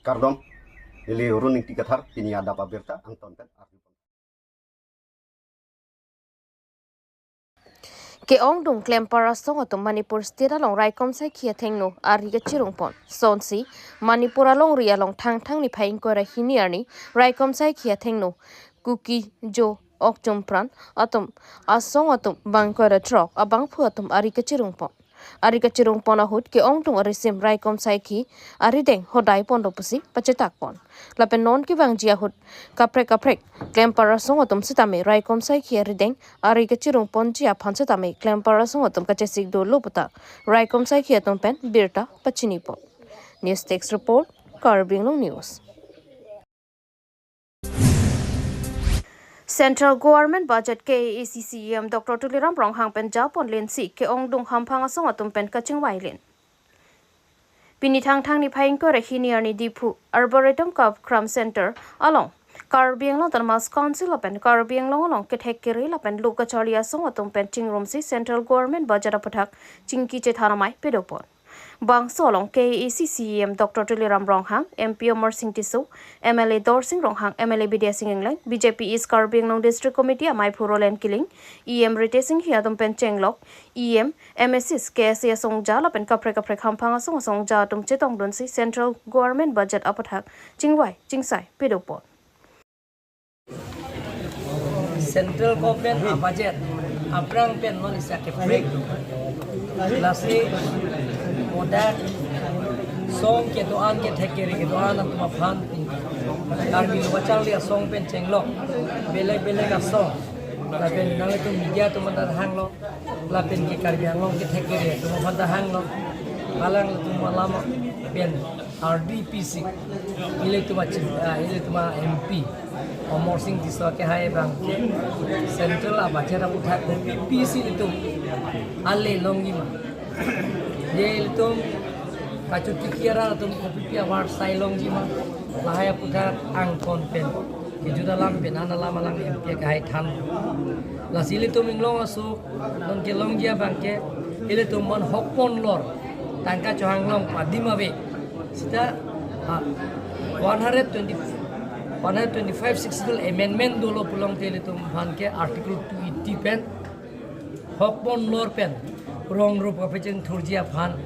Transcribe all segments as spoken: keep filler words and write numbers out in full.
Kardom, neli Run Ingti Kathar, pini adap abirta angton pen arjupon. Ke-ongdung klempar asong atum Manipur State along raikom saikhi athengno ari kachirungpon. Sonsi Manipur alongri along Thangthang niphai ingkoi ra hini arni raikom saikhi athengno Kuki, Zo, Okchum Pran atum asong atum bang ingkoi ra throk abangphu atum ari kachirungpon. Ari kachirungpon ahut ke-ongdung arisim raikom saikhi arideng hodaiponlo pusi pachetakpon. Lapen non kevangji ahut kaprek kaprek klempar asong atum sitame raikom saikhi arideng ari kachirungponji aphan sitame klempar asong atum kachesik dolo puta raikom saikhi atum pen birta pachinipon. News Desk Report, Karbi Anglong News. Central Government Budget K A A C C E M Doctor Tuliram Ronghang pen japon lensi ke-ongdung hamphang asong atum pen kachingvai len. Pini Thangthang niphai ingkoi ra hini arni Diphu Arboretum Cup Cram Center along Karbi Anglong Autonomous Council lapen Karbi Anglong along kethek kere lapen lo kacharli asong atum pen chingrumsi Central Government Budget aputhak chingki chethan amei pedopon. Bangso along K A A C C E M Doctor Tuliram Ronghang, M P Amarsing Tisso, M L A Dorsing Ronghang, M L A Bidya Sing Engleng, B J P East Karbi Anglong District Committee amaiphu Roland Killing, E M Ritesh Enghi atum pen chenglok, E M, M A Cs, K S A asongja lapen kaprek kaprek hamphang asong asongja atum chetongdunsi Central Government Budget aputhak chingvai chingsai pedopon. Central Government a budget aphrang pen non isi kaprek. Lasi modak song kedo-an kethek kere kedo-an atum aphan Karbi lo kacharli asong pen chenglok belek belek asong. Lapen nanglitum media atum anta hanglo, lapen ke Karbi Anglong kethek kere atum aphan ta hanglo. Alanglitum alam pen R D P C, ilitum a chim-, ah, ilitum a M P Amarsing Tisso kehai abang ke Central a budget aputhak kopi pisi ilitum ale longji ma. Je ilitum kachotiki arat atum kopi pi avarsai longji ma. Lahai aputhak angkon pen kejut alam pen an alam alang M P kehai than. Lasi ilitum inglong aso non kelongji abang ke ilitum man hokpon lor tangka chohang long padim ave. Sita, ah, one hundred twenty, one hundred twenty-five Sixth Schedule amendment dolo pulote ilitum aphan ke Article two eighty pen hokpon lor pen rong rup kapachingthurji aphan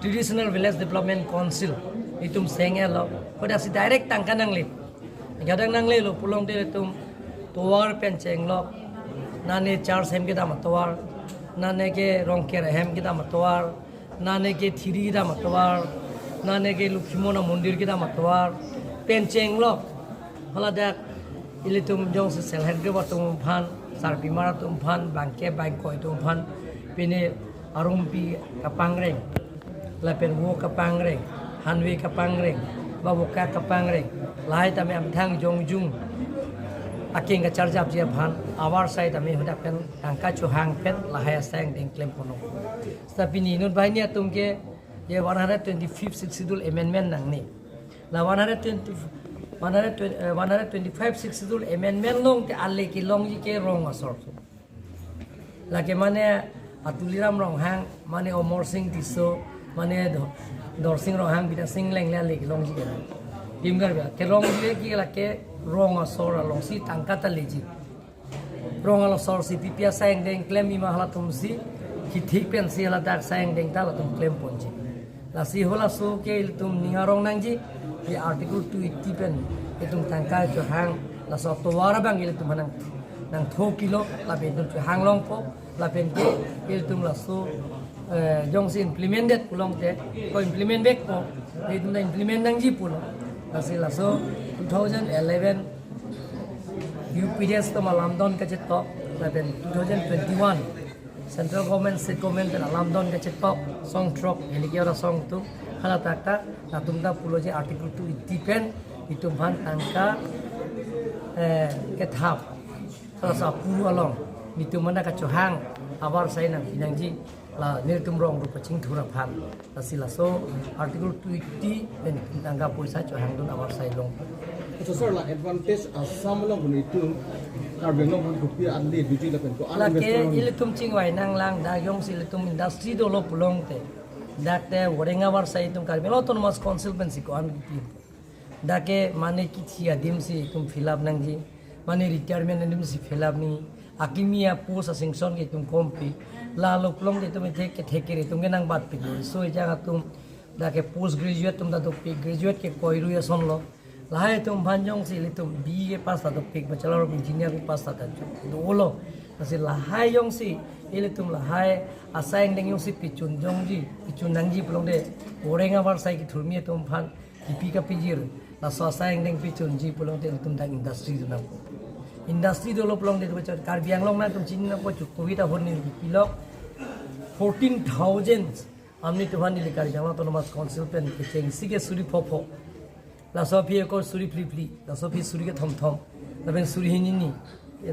Traditional Village Development Council itum seng-etlo. Kodasi direct tangka nangle. Gadak nanglelo pulote ilitum tovar pen chenglok, nane church hem kedam atovar, nane ke Rongker hem kedam atovar, nane ke thiri kedam atovar, nane ke Lokhimon mondir kedam atovar pen chenglok. Haladak ilitum jongsi self help group atum aphan, sarpimar atum aphan, bangke bangkoi atum aphan, pine arumpi kapangreng, lapen vo kapangreng, hanve kapangreng, ba voka kapangreng, lahai tame amthang jongjung akeng kacharjapji aphan avarsai tame hadak pen tangka chohang pen lahai asai angdeng klem ponlo. Seta pini inut banghini atum ke je one hundred twenty-fifth Sixth Schedule amendment nangne. La one hundred twenty, one hundred twenty, eh, one hundred twenty-five Sixth Schedule amendment longte ale kelongji ke rong asor. Lake mane a Tuliram Ronghang, mane Amarsing Tisso, mane Do-, Dorsing Ronghang, Bidya Sing Engleng le ale kelongji ke. Tim Karbi kelongji ke lake rong asor alongsi tangka ta leji. Rong asor si P P asai angdeng klemji ma halatumsi kethik pensi haladak asai angdeng ta halatum klemponji. Lasi halaso ke ilitum ning arong nangji, di Article two eighty pen itum tangka chohang, laso tovar abang ilitum nang, nangtho pilo, lapen itum chohang longpo, lapen ke ilitum laso, eh, jongsi implemented pulote, ko implement vekpo, itum ta implement nangji pulo. Lasi laso two thousand eleven U P D S atum alamdon kachetok, lapen two thousand twenty-one Central Government, State Government pen alamdon kachetok, song throk, eliki ora song tum, haladak ta, latum ta pulo je Article two eighty pen, itum aphan tangka, eh, kethap. Halaso apuru along, nitum mana kachohang, avarsai nangpi nangji, la nelitum rong rup kachingthur aphan. Lasi laso Article two eighty pen tangka poisa chohangdun avarsai long. Acha sir, la advantage Assam along pun itum Karbi Anglong pun kopi ale duty lapen ko-an lake investor ilitum chingvai nanglang, dak jongsi ilitum industry dolo pulote. Dak te voreng avarsai itum Karbi Anglong Autonomous Council pensi ko-an kopi. Dak ke mane kithi adim si itum fill up nangji, mane retirement adim si fill up nangji, akimi a post a sanction ke itum kompi, la lo pulote itum ithek ke thek kere itum ke nangbatpik lo. So ejang atum dak ke post graduate atum ta dopik, graduate ke koirui asonlo. Lahai atum aphan jongsi ilitum B E pass ta dopik, Bachelor of Engineering pass ta dopik dolo. Lasi lahai jongsi ilitum lahai asai angdeng jongsi pichun jongji, pichun nangji pulote, voreng avarsai kethurmi atum aphan kipi kapijir, laso asai angdeng pichunji pulote ilitum dak industry do nangpo. Industry dolo pulote itum chot Karbi Anglong nangtum chini nangpo, chu covid ahormu neli kipilok fourteen thousand amni tuhan neli Karbi Anglong Autonomous Council pen kechengsi ke suri phopho. Laso aphi ekor suri phliphli, laso aphi suri kethomthom, lapen suri hinini.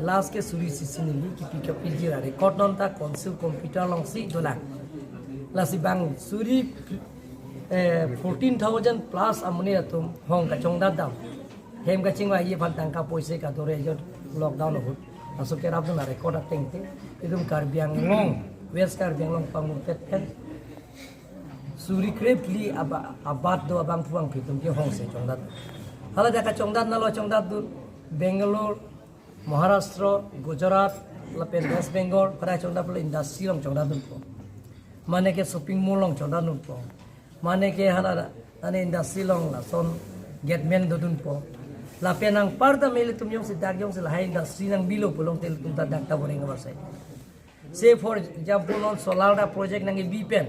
Last ke suri isi neli kipi kapijir a record non ta council computer alongsi dolang. Lasi bang suri, eh, fourteen thousand plus amonit atum hong kachongdat dam. Hem kachingvai aphan tangka poisa kadore jot lockdown ahut. Laso kerapdun a record ateng te. Itum Karbi Anglong, West Karbi Anglong pangmurpet pen suri krephli aba-, abat do abangphu abangphi atum ke hongsi chongdat. Hala jaka chongdat nalo chongdatdun Bangalore, Maharashtra, Gujarat, lapen West Bengal, pada chongdat pulo industry along chongdatdunpo. Mane ke shopping mall along chongdatdunpo. Mane ke hala, ane industry along lason gateman dodunpo. Lapen anparta ilitum jongsi dak jongsi lahai industry nangbilo pulote ilitum ta dak ta voreng avarsai. Say for example, non solar da project nangkebi pen,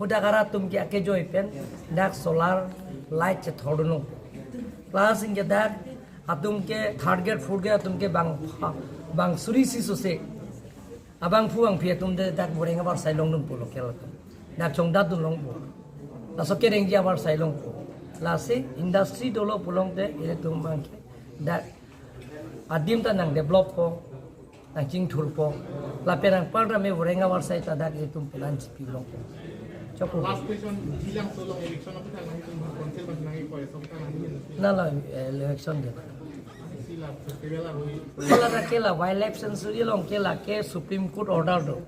hadak arat atum ke akejoi pen dak solar light chethordunlo. Plus anke dak atum ke third grade, fourth grade atum ke bang, bang suri isi sose abangphu abangphi atum de dak voreng avarsai longdunpo local atum. Dak chongdatdun longpo. Laso kerengji avarsai longpo. Lasi industry dolo pulote ilitum abangke dak adim ta nangdeveloppo, nangchingthurpo. Lapen anparta me voreng avarsai ta dak itum pelan chipi longpo. Choklo. Last question, jilang solong election aphuthak nangtum council bang nangji koi, so ta nangji. Nalo, eh, election ke. Sila festival a hui. Hala dak ke la wildlife sanctuary along ke la ke Supreme Court order do.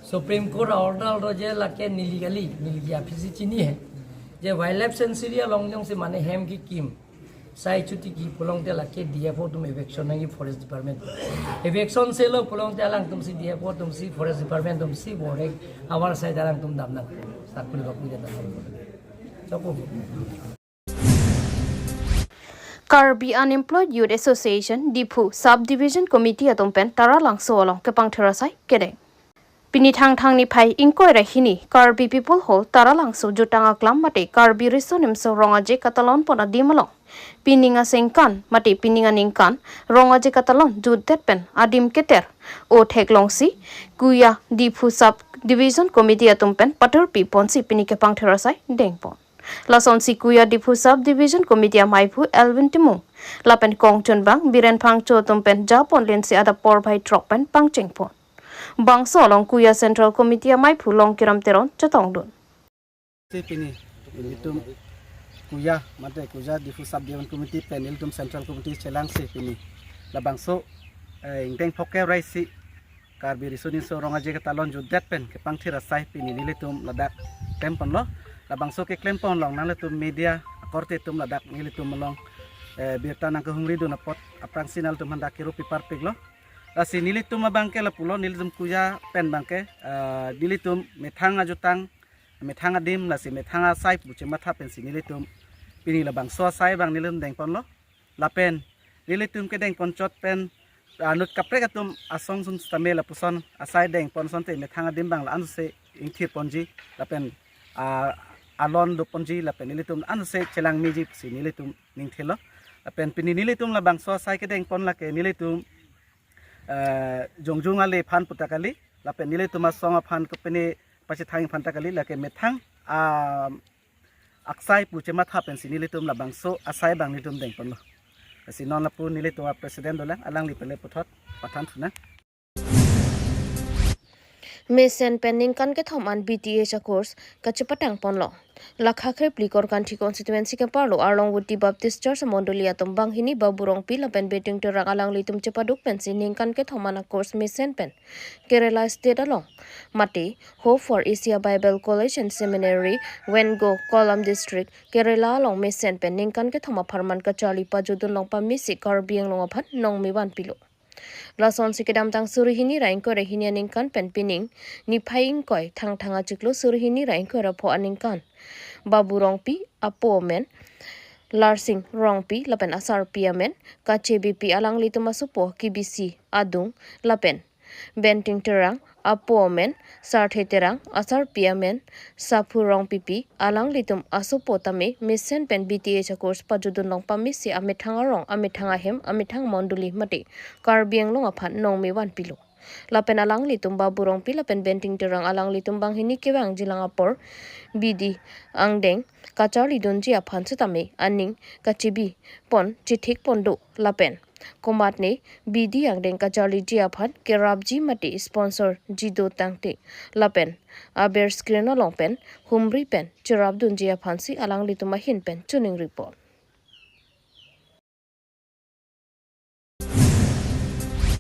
Supreme Court order do je la ke neli kali, neli aphi si chini he. Je wildlife sanctuary along jongsi mane hem kekim, sai chuti ki pulote la ke D F O atum eviction nangji forest department. Eviction selo pulote alangtum si D F O atum si forest department atum si voreng avarsai alangtum damnang. Sakpuli bakpuli damnang. Choklo. Karbi Unemployed Youth Association, Diphu Subdivision Committee atum pen Taralangso along kepangthir asai kedeng. Pini Thangthang niphai ingkoi ra hini Karbi People Hall Taralangso jutang aklam mate Karbi Riso Nimso Rong Aje katalon pon adim along pining asengkan mate pining aningkan Rong Aje katalon jutdet pen adim keter o theklongsi Kuya Diphu Subdivision Committee atum pen patur pi ponsi pini kepangthir asai dengpon. Lasonsi Kuya Diphu Subdivision Committee amaiphu Elvin Timung lapen kongchunbang Biren Phangcho atum pen japon lensi adap porphai throk pen pangchengpon. Bangso along Kuya Central Committee amaiphu Longkiram Teron chetongdun. Si pini ilitum Kuya mate Kuya Diphu Subdivision Committee pen ilitum Central Committee chelangsi pini labangso, eh, ingdeng phongkep ra isi Karbi Riso Nimso Rong Aje katalon jutdet pen kepangthir asai pini nelitum ladak klemponlo. Labangso keklempon along nanglitum media akorte atum ladak nelitum along, eh, birta nangkehumridun apot aphrangsi nanglitum aphan dak kiru piparpiklo. Lasi nelitum abangke lapulo, nelitum Kuya pen abangke, eh, nelitum methang ajutang, methang adim, lasi methang asai pu chematha pensi nelitum pini labangso asai abang nelitum dengponlo. Lapen nelitum kedengpon chot pen anut kaprek atum asong sung stamel lapuson asai dengpon asonte methang adim abang la-an se ingthirponji lapen, ah, alon doponji lapen nelitum la-an se chelangmeji si nelitum ningthelo. Lapen pini nelitum labangso asai kedengpon lake nelitum, eh, jongjung ale aphan puta kali lapen nelitum asong aphan kepine pachethang aphan ta kali, lake methang, ah, aksai pu chematha pensi nelitum labangso asai abang nelitum dengponlo. Lasi non lapu nelitum a-president dolang, alangli pele puthot pathan thunang. Mesen pen ningkan kethom an B T H a course kachepatangponlo. Lakha kre phli Korkanthi constituency keparlo Arlongvoti Baptist Church mondoli atum banghini Babu Rongpi lapen Beting Terang alanglitum chepaduk pensi ningkan kethom an a-course mesen pen Kerala State along mate Hope for Asia Bible College and Seminary, Wengo, Kollam District, Kerala along mesen pen ningkan kethom apharman kacharli pajutdun long pamesi Karbi Anglong aphan nongme vanpilo. Lasonsi kedamtang suri hini ra ingkoi ra hini aningkan pen pining niphai ingkoi Thangthang achiklo suri hini ra ingkoi ra pho aningkan Babu Rongpi apo amen, Larsing Rongpi lapen asarpi amen Kachebipi alanglitum asopo Kibisi Adung lapen Benting Terang apo amen Sarthe Terang, asarpi amen Saphu Rongpipi alanglitum asopo tame mesen pen B T H a-course pajutdun long pamesi amethang arong, amethang ahem, amethang mondoli mate Karbi Anglong aphan nongme vanpilo. Lapen alanglitum Babu Rongpi lapen Benting Terang alanglitum banghini kevangjilang apor B D angdeng kacharlidunji aphan setame aning kachebi pon chethik pon do lapen komatne B D angdeng kacharliji aphan kerapji mate sponsor ji do tangte lapen aber screen along pen humri pen cherapdunji aphansi alanglitum ahin pen choningri pon.